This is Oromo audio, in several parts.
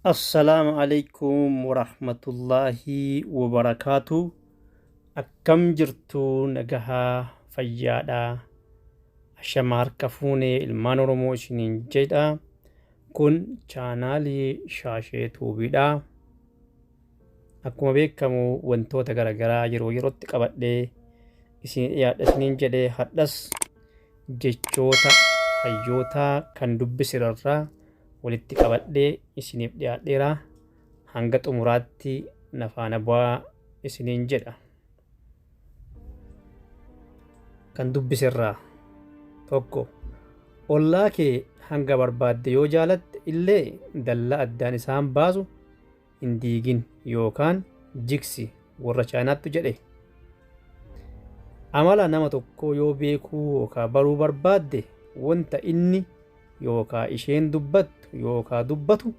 Assalaamu alaikum warahmatullaahi wabarakaatu. Akkam jirtu nagahaa fayyaadha. Ashama harka fuunee ilmaan Oromoo isiniin jedha. Kun chaanaalii Shaashee Tuubiidha. Akkuma beekamu wantoota garaagaraa yeroo yerootti qabadhee isin dhiyaadha isiniin jedhee hadhas jechoota hayyootaa kan dubbisirarraa walitti qabadhee isiniif dhiyaadheera. Hanga xumuraatti na faana bu'aa isiniin jedha. Kan dubbisirraa tokko ollaa kee hanga barbaadde yoo jaalatte illee dallaa addaan isaan baasu hin diigin yookaan jigsi warra Chaayinaattu jedhe. Amala nama tokkoo yoo beekuu yookaan baruu barbaadde wanta inni yookaan isheen dubbattu yookaan dubbatu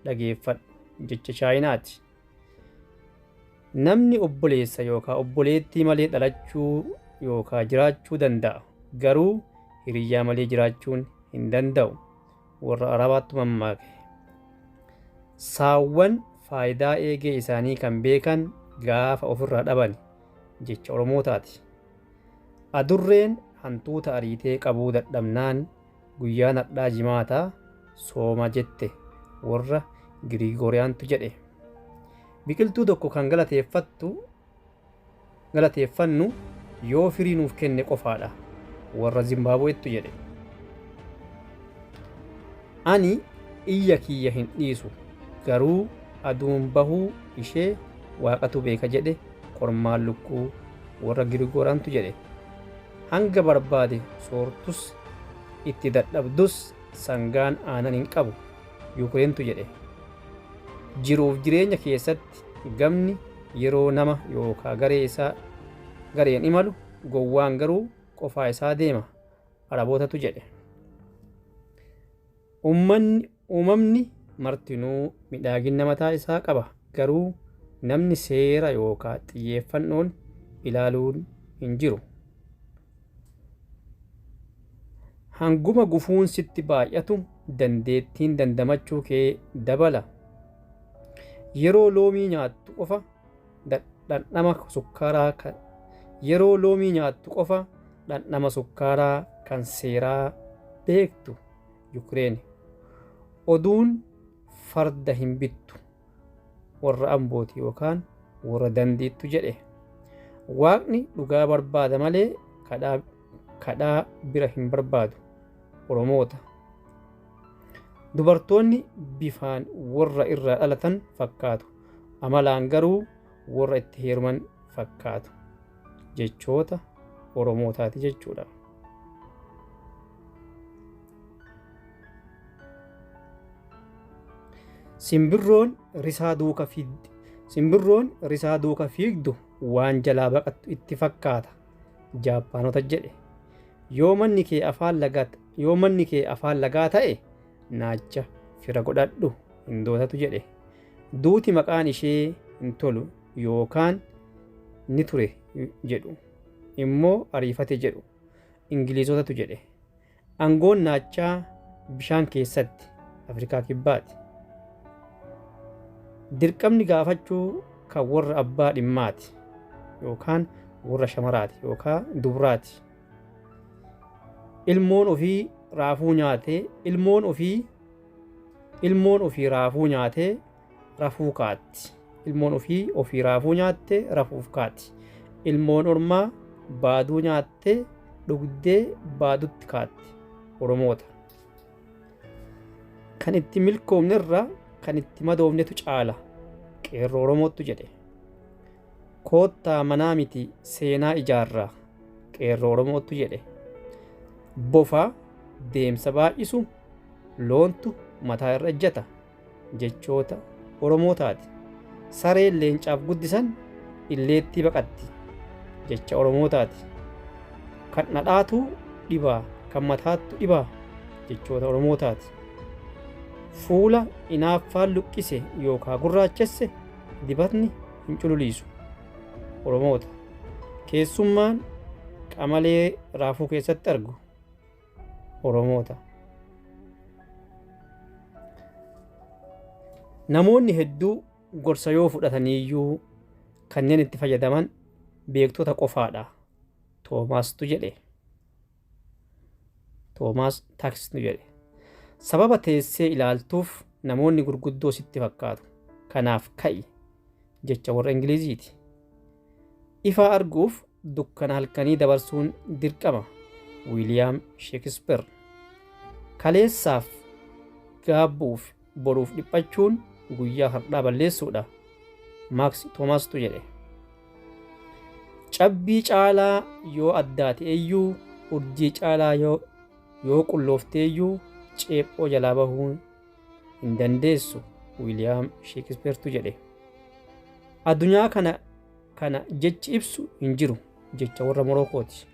dhageeffadhu jecha Chaayinaati. Namni obboleessa yookaan obboleettii malee dhalachuu yookaan jiraachuu danda'a. Garuu hiriyyaa malee jiraachuun hin danda'u. Warra Arabaattu mammaake. Saawwan faayidaa eegee isaanii kan beekan gaafa ofirraa dhaban jecha Oromootaati. Adurreen hantuuta ariitee qabuu dadhabnaan guyyaan har'aa jimaata sooma jette warra Giriigooriyaantu jedhe. Biqiltuu tokko kan galateeffattu galateeffannu yoo firii nuuf kenne qofaadha warra Zimbaabuweettu jedhe. Ani iyya kiyya hin dhiisu garuu aduun bahuu ishee waaqatu beeka jedhe kormaan lukkuu warra Girigooriyaantu jedhe. Hanga barbaade soortus itti dadhabdus sangaan aanan hin qabu Yuukireentu jedhe. Jiruuf jireenya keessatti gamni yeroo nama yookaa garee isaa gareen imalu gowwaan garuu qofaa isaa deema Arabootatu jedhe. Ummanni uumamni martinuu midhaagina mataa isaa qaba garuu namni seera yookaa xiyyeeffannoon ilaaluun hin jiru. Hanguma gufuun sitti baay'atu dandeettiin dandamachuu kee dabala. Yeroo loomii nyaattu qofa dhandhama sukkaaraa kan Yeroo loomii nyaattu qofa dhandhama sukkaaraa kan seeraa beektu Yukireeni. Oduun farda hin bittu warra Ambooti yookaan warra Dandiittu jedhe. Waaqni dhugaa barbaada malee kadhaa kadhaa bira hin barbaadu. Oromoota. Dubartoonni bifaan warra irraa dhalatan fakkaatu. Amalaan garuu warra itti heeruman fakkaatu. Jechoota Oromootaati jechuudha. Simbirroon risaa duuka fiigdi. Simbirroon risaa duuka fiigdu waan jalaa baqattu itti fakkaata. Jaappaanota jedhe. Yoo manni kee afaan lagaa yoo manni kee afaan lagaa ta'e naacha fira godhadhu Hindootatu jedhe. Duuti maqaan ishee hin tolu yookaan ni ture jedhu immoo ariifate jedhu Ingiliizotatu jedhe. Angoon naachaa bishaan keessatti Afrikaa Kibbaati. Dirqamni gaafachuu kan warra abbaa dhimmaati yookaan warra shamaraati yookaan dubraati. Ilmoon ofii raafuu nyaatee ilmoon ofii ilmoon ofii raafuu nyaatee rafuu kaatti. Ilmoon ofii ofii raafuu nyaattee rafuuf kaati. Ilmoon ormaa baaduu nyaattee dhugdee baadutti kaatti. Oromoota. Kan itti milkoomnerra kan itti madoofnetu caala. Qeerroo Oromootu jedhe. Koottaa manaa miti seenaa ijaarraa. Qeerroo Oromootu jedhe. Bofa deemsa baay'isu loontu mataa irra ejjata. Jechoota Oromootaati. Sareen leencaaf guddisan illeettii baqatti. Jecha Oromootaati. Kan dhadhaatu dhibaa, kan mataattu dhibaa. Jechoota Oromootaati. Fuula inaaffaan luqqise yookaa gurraachesse dibatni hin cululiisu. Oromoota. Keessummaan qamalee raafuu keessatti argu. Oromoota. Namoonni hedduu gorsa yoo fudhataniiyyuu kanneen itti fayyadaman beektota qofaadha. Toomaastu jedhe. Toomaas Taaksistu jedhe. Sababa teessee ilaaltuuf namoonni gurguddoo sitti fakkaatu. Kanaaf ka'i jecha warra Ingiliziiti. Ifaa arguuf dukkana halkanii dabarsuun dirqama. Wiiliyaam Sheekispeer. Kaleessaaf gaabbuuf boruuf dhiphachuun guyyaa har'aa balleessuudha. Maaks Toomaastu jedhe. Cabbii caalaa yoo addaate iyyuu urjii caalaa yoo qulloofte iyyuu ceephoo jalaa bahuun hin dandeessu. Wiiliyaam Sheekispeertu jedhe. Addunyaa kana jechi ibsu hin jiru jecha warra Morookooti.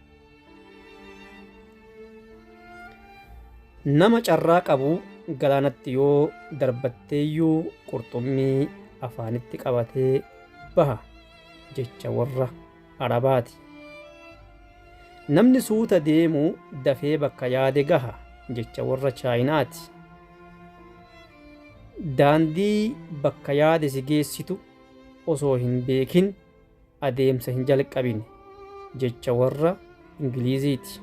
Nama carraa qabu galaanatti yoo darbatteeyyuu qurxummii afaanitti qabatee baha jecha warra Arabaati. Namni suuta deemu dafee bakka yaade gaha jecha warra Chaayinaati. Daandii bakka yaade si geessitu osoo hin beekin adeemsa hin jalqabin jecha warra Ingiliziiti.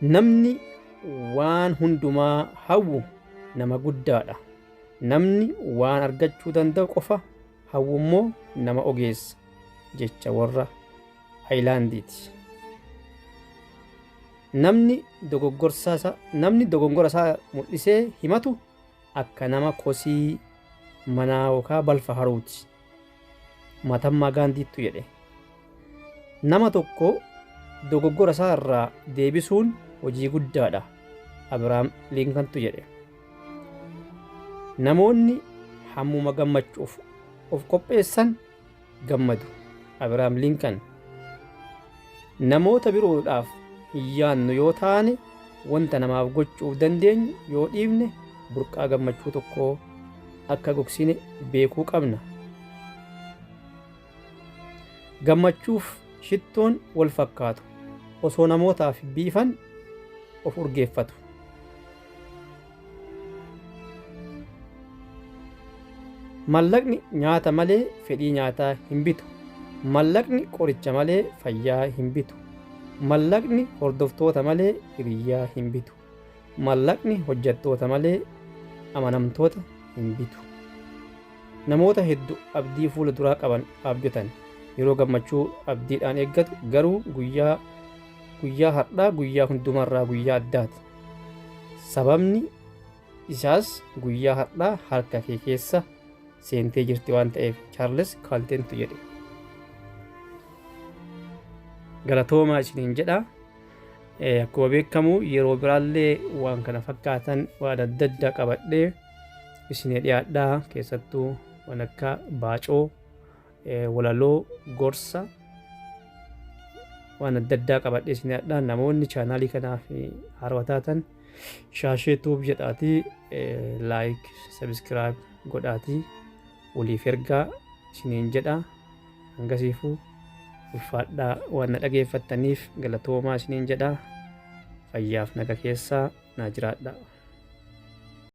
Namni waan hundumaa hawwu nama guddaadha. Namni waan argachuu danda'u qofa hawwu immoo nama ogeessa jecha warra Ayilaandiiti. Namni dogongora isaa mul'isee himatu akka nama kosii manaa yookaan balfa haruuti. Matammaa Gaandiittu jedhe. Nama tokko dogoggora isaa irraa deebisuun hojii guddaadha. Abiraam Liinkantu jedhe. Namoonni hammuma gammachuuf of qopheessan gammadu. Abiraam Liinkan. Namoota biroodhaaf hin yaannu yoo taane wanta namaaf gochuuf dandeenyu yoo dhiifne burqaa gammachuu tokkoo akka gogsine beekuu qabna. Gammachuuf shittoon wal fakkaatu. Osoo namootaaf biifan of urgeeffatu. Mallaqni nyaata malee fedhii nyaataa hin bitu. Mallaqni qoricha malee fayyaa hin bitu. Mallaqni hordoftoota malee hiriyyaa hin bitu. Mallaqni hojjettoota malee amanamtoota hin bitu. Namoota hedduu abdii fuula duraa qaban abjatan yeroo gammachuu abdiidhaan eeggatu garuu guyyaa har'aa guyyaa hundumarraa guyyaa addaati. Sababni isaas guyyaa har'aa harka kee keessa seentee jirti waan ta'eef Chaarles Kaaltentu jedhe. Galatoomaa isiniin jedha. Akkuma beekamu yeroo biraallee waan kana fakkaatan waan adda addaa qabadhee isinii dhiyaadhaa keessattuu waan akka baacoo, walaloo, gorsa waan adda addaa qabadhee isinii dhiyaadhaa. Namoonni chaanaalii kanaaf haarawaa taatan Shaashee Tube jedhaatii like, subscribe godhaatii waliif ergaa isiniin jedha. Hangasiifuu ulfaadhaa, waan na dhageeffattaniif galatoomaa isiniin jedha. Fayyaaf naga keessaa naa jiraadha.